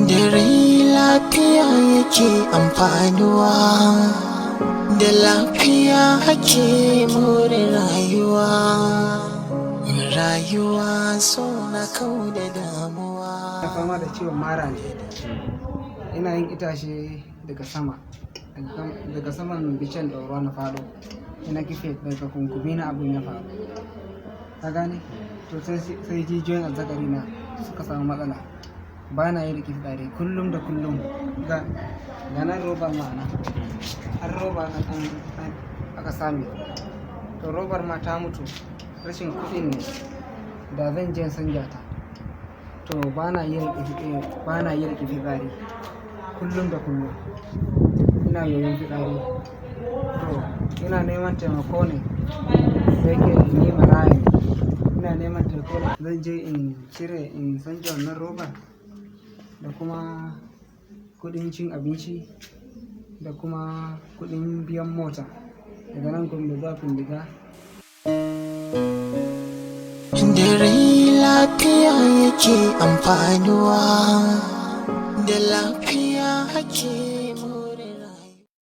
Da rai lafiya yake amfanuwa, da lafiya ake more rayuwa. Rayuwa so na kau da damuwa. Ina fama da ciwon mara ne. Ina yin itace daga sama, daga saman bishiyar ɗorawa na faɗo. Ina kife daga kunkumi na abun ya faru. Ka gane? To sai jijiyoyin azzakari na suka samu matsala. Ba na yin riƙe fitsari kullum da kullum. Ga nan roba ma'ana. Har roba an aka sami. To robar ma ta mutu. Rashin kuɗin ne da zan je in sanja ta. To ba na yin riƙe fitsari kullum da kullum. Ina yoyon fitsari. To ina neman taimako ne da yake ni maraya ne. Ina neman taimako zan je in cire in sanja wannan robar da kuma kuɗin cin abinci da kuma kuɗin biyan mota daga nan Gombe zuwa Pindiga. Da rai lafiya yake amfanuwa, da lafiya ake